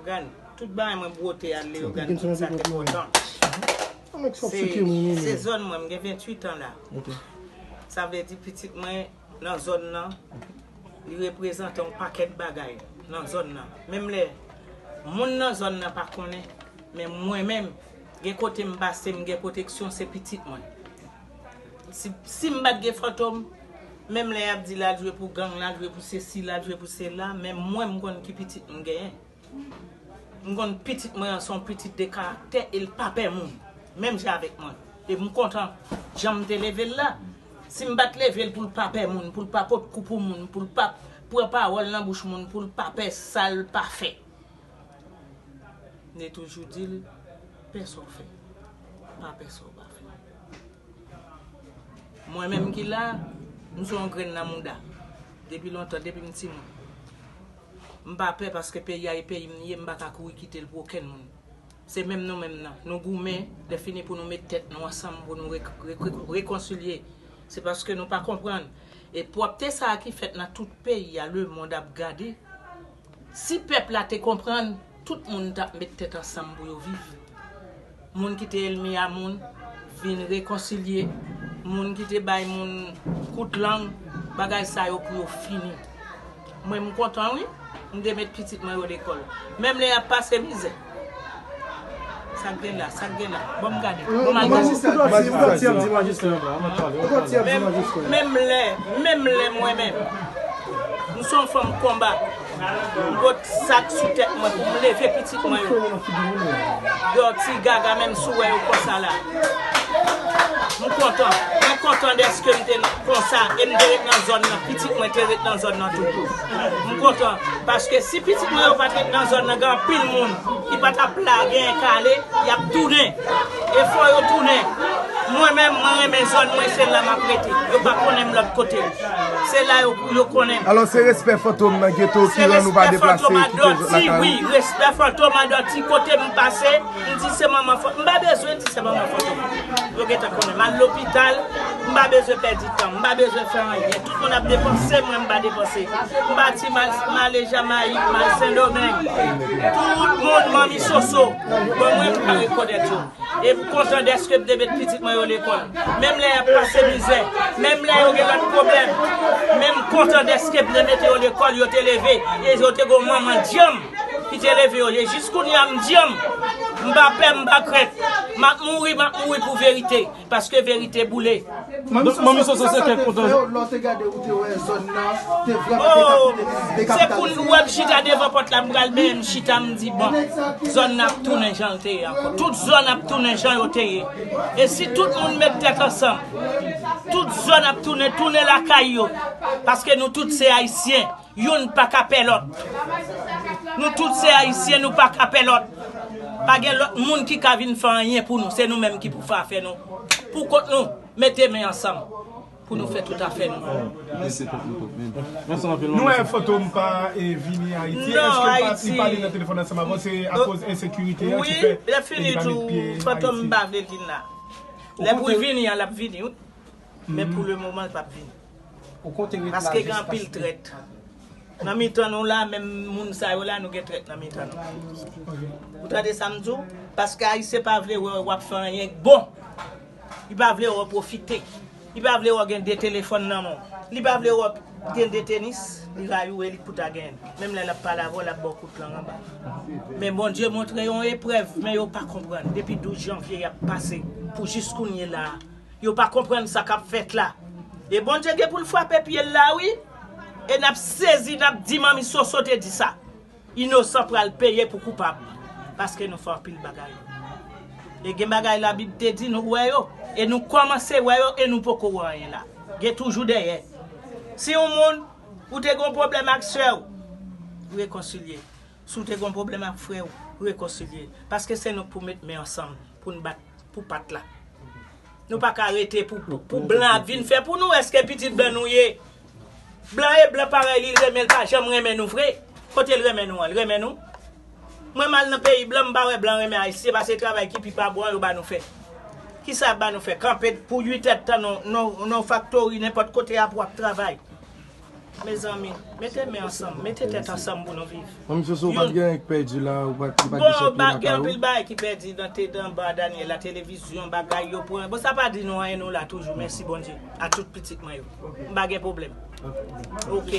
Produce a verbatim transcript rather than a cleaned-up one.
Gad, tout bagay mwen bwote a Leyogàn, tout sa te kontan. Se, se zòn mwen, m gen venntuit an la. Sa vle di pitit mwen nan zòn nan, li reprezante yon pakèt bagay nan zòn nan. Menm lè moun nan zòn nan pa konnen, men mwen menm, gen kote m pase, m gen pwoteksyon, se pitit mwen. Si, si m pa t gen Fantom, menm lè y ap di l al jwe pou gang, l al jwe pou sesi, l al jwe pou sela, men mwen m konn ki pitit m genyen. M konn pitit mwen an se yon pitit de karaktè e l pa pè moun. Menm jan avèk mwen. E m kontan jan m te leve l la. Si m pa t leve l pou l pa pè moun, pou l pa pot kou pou moun, pou l pa pran pawòl nan bouch moun, pou l pa pè sa l pa fè. M te toujou di l, pè sa w fè. Pa pè sa w pa fè. Mwen menm ki la, m se yon grenn nan mouda. Depi lontan, depi m timoun. M pa pè paske peyi a e peyi m ye, m pa ka kouri kite l pou okenn moun. Se menm nou menm nan. Nou goumen, lè fini pou nou met tèt nou ansanm, pou nou re- re- re- rekonsilye. Se paske nou pa konprann. E pwòpte sa a ki fèt nan tout peyi a, lemonn ap gade. Si pèp la te konprann, tout moun t ap met tèt ansanm pou yo viv. Moun ki te ènmi a moun vin rekonsilye, moun ki te bay moun kout lang, bagay sa yo pou yo fini. Mwen m kontan wi, m te met pitit mwen yo lekòl. Menm lè y ap pase mizè. Sa k gen la, sa k gen la. Bon, m gade. Bon, m al gade. Menm, menm lè, menm lè mwen menm, m se yon fanm konba. M pot sak sou tèt mwen pou m leve pitit mwen yo. Dòti gaga menm si w wè yo konsa la. M kontan. Mwen kontan dèske m te konsa e m te ret nan zòn nan. Pitit mwen te ret nan zòn nan toutou. M kontan. Paske si pitit mwen yo pa t ret nan zòn nan, gen anpil moun ki pa t ap la genyen kale, y ap tounen. E fò yo tounen. Mwen menm, mwen renmen zòn mwen, se la m ap rete. Yo pa konnen m lòt kote. Se la yo, yo konnen m. Alò, se respè Fantom nan geto ki rann ou pa deplase kite zòt lakay ou? Wi, respè Fantom a dòti kote m pase, m di se manman Fantom. M pa bezwen di se manman Fantom. Yo gentan konnen. M al lopital, m pa bezwen pèdi tan, m pa bezwen fè anyen. Tout moun ap depanse, mwen m pa depanse. M pati, m al, m ale Jamayik, m al Sendomeng. Tout moun, manmi Soso. Bon, mwen m pa rekonèt yo. E m kontan dèske m te met pitit mwen yo lekòl. Menm lè y ap pase mizè, menm lè yo gen lòt pwoblèm, men m kontan dèske m te mete yo lekòl, yo te leve, e yo te gen yon manman dyanm ki te leve yo. E jis kounye a m dyanm, m pa pè, m pa krent. M ap mouri, m ap mouri pou verite, paske verite boule. Manmi Soso se kèk kontan. Lè w te gade, ou te wè zòn nan te vrèman dekapite, dekapitalize. Se pou l wè m chita devan pòt la, m pral benyen, m chita, m di, bon, zòn nan ap tounen jan l te ye ankò. Tout zòn ap tounen jan yo te ye. E si tout moun met tèt ansanm, tout zòn ap tounen, tounen lakay yo. Paske nou tout se Ayisyen. Youn pa ka pè lòt. Nou tout se Ayisyen, nou pa ka pè lòt. Pa gen lòt moun ki ka vin fè anyen pou nou. Se nou menm ki pou fè afè nou. Pou kont nou, mete men ansanm pou nou fè tout afè nou. Nou wè Fantom pa, eh, vini Ayiti. Èske li pa, li pale nan telefòn ansanm avè w, se akoz ensekirite a ki fè li pa met pye Ayiti? Fantom pa vle vin la. Lè pou l vini an, l ap vini, wi. Men pou le moman, l p ap vini. Paske gen anpil trèt. Nan mitan nou la, menm moun sa yo la, nou gen trèt nan mitan nou. Ou tande sa m di w? Paske Ayisyen pa vle wè w ap fè anyen k bon. Li pa vle wè w pwofite. Li pa vle wè w gen de telefòn nan men w. Li pa vle wè w gen de tenis. Li rayi w e li k pou ta genyen l. Menm lè l ap pale avè w, l ap ba w kout lang anba. Men Bondye montre yon eprèv, men yo pa konprann. Depi douz janvye, y ap pase pou jis kounye la a. Yo pa konprann sa k ap fèt la. E Bondye gen pou l frape pye l la, wi. E n ap sezi, n ap di, Manmi Soso te di sa. Inosan pral peye pou koupab. Paske nou fè anpil bagay. E gen bagay Labib te di, nou wè yo. E nou kòmanse wè yo, e nou poko wè anyen la. Gen toujou dèyè. Si yon moun, ou te gen yon pwoblèm ak sè w, rekonsilye. Si w te gen yon pwoblèm ak frè w, rekonsilye. Paske se nou k pou met men ansanm, pou n bat pou pat la. Nou pa ka rete pou, pou, pou blan ap vin fè pou nou. Èske pitit blan nou ye? Blan e blan parèy, li renmen, l pa janm renmen nou vre. Kote l renmen nou an? L renmen nou? Mwen m al nan peyi blan, m pa wè blan renmen Ayisyen, paske travay ki pi pa bon an yo ba nou fè. Kisa y ap ba nou fè? Kanpe pou uit èdtan nan, nan, nan faktori, nenpòt kote a pou ap travay. Mezanmi, mete men ansanm, mete tèt ansanm pou nou viv. Mwen, misye, si w pa t gen anyen k pèdi la, ou pa t, ou pa t Bon, gen chèk ba, lakay gen ou. Anpil bagay ki pèdi nan te nan ba Daniel la, televizyon, bagay yo pran. Bon, sa pa di nou anyen, nou la toujou. Mèsi Bondye. A tout pitit mwen yo. M pa gen pwoblèm. Ok.